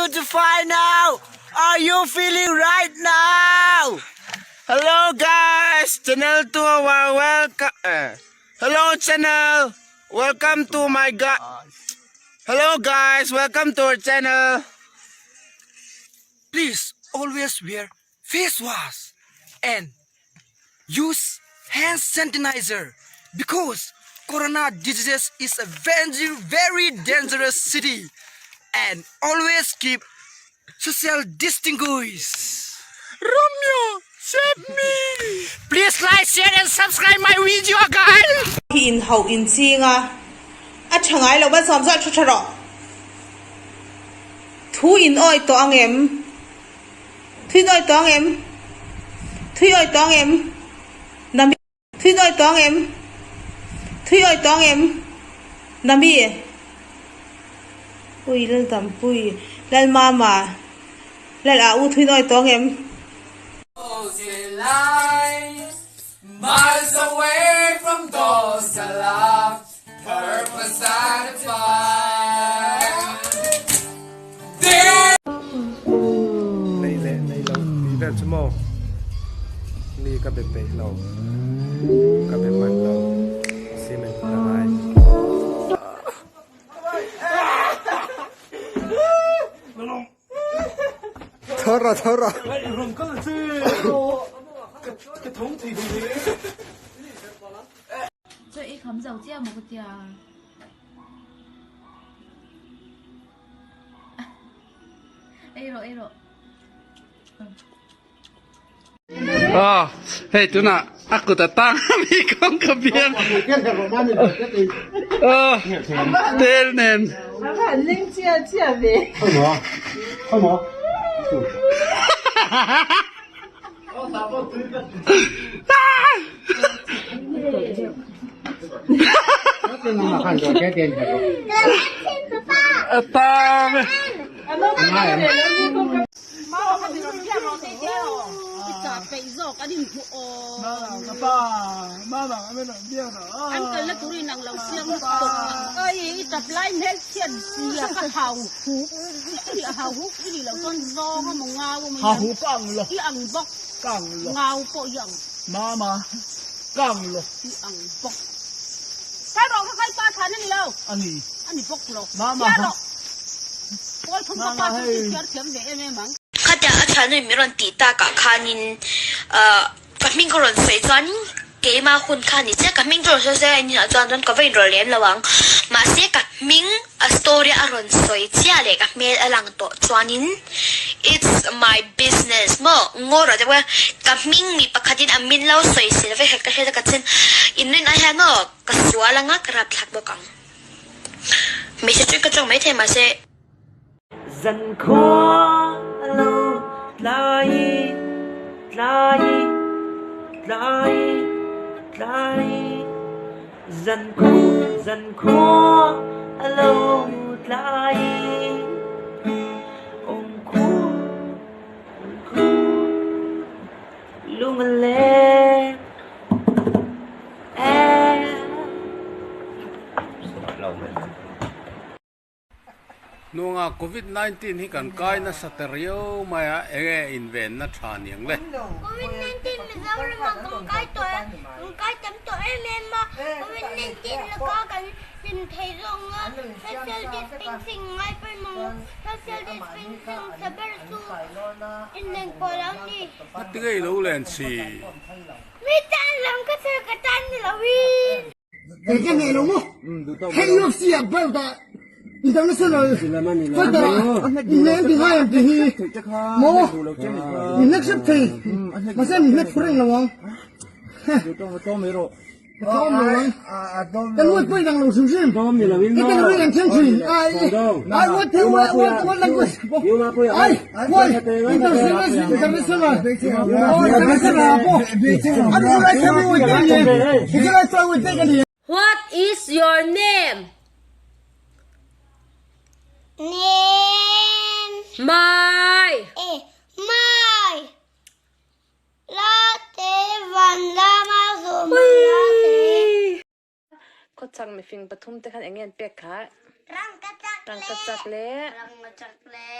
you to find out are you feeling right now? Hello guys, channel to our welcome. Eh. Hello channel, welcome to my guy. Hello guys, welcome to our channel. Please always wear face wash and use hand sanitizer because corona diseases is a very very dangerous city and always keep social distinguish. Romeo, save me. Please like, share and subscribe my video guys. Hi in hauh in ching a, a tha ngai lo va sawm zawh thu tha rawh. Thu in awi tawh ang em? Thu in awi tawh ang em? Thu i awi tawh ang em? Nami Thu in awi tawh ang em? Thu i awi tawh ang em? Nami Ui Laldampui Lalmama Lal ah u thu in awi tawh ang em? Miles away from those I love Purpose satisfied Nei leh nei lo tih vel chu maw mi ka be peih lo ka be hman lo cement ka ngai. Thara thara. Chaw ei kham zo chiah maw ka tia. Ei rawh ei rawh. Aw hei tunah a kut a tang a mi kawngka biang aw tel nen. A tang e. Khatia a thiannu min rawn tih takah khanin ahh ka hming ka rawn sawi chuan keimah hun kha a ni chiah ka hming chu rawn sawi se a chuan chuan ka va inrawlh lem lo ang mahse ka hming a story a rawn sawi chiah leh ka hmel a lang tawh chuanin it's my business maw ngaw rawh deuh e ka hming mi pakhatin a min lo sawi sel vek ka hriat a ka chin inrin ai hian maw ka sual anga ka rapthlak bawk ang hmeichhe chu ka tawng maithei mahse. Zankhua a lo tlai tlai tlai tlai Zankhu zankhua a lo tlai Awmkhu awmkhu lung a leng e. Hnuangah Covid 19 hi kan kai nasa ta riau mai a, enge invenna tha niang le? Covid 19 Mizoram ah kan kai tawh a, kan kai tam tawh em em a, Covid 19 laka kan hlim thei zawng a, social distancing ngai pawimawh ang, social distancing tha ber chu inlenkawl ang ni. Ngatinge i lo len si? Mi tan lam ka thil ka tan ni loin. Kei ka hneh lo maw? Hei UFC ah belt ah international fighter ah inhne an ti ngai ang tih hi maw? Inhne hrep thei mahse an inhne phu reng lo ang. Ka tlawm lo ang. Kan word pawh inang lo hrim hrim. I kan ring an thleng thin. Ai ai what what what language? Ai khuai international international oh international pawh an zirlai thiam i word te a ni e zirlai chuan word te ka ni e. What is your name? Name. My. Eh, my. Latte van lama zum latte. Khawchhak mifing pathum te khan eng nge an pek kha? Rangkachak Rangkachak le Rangkachak le.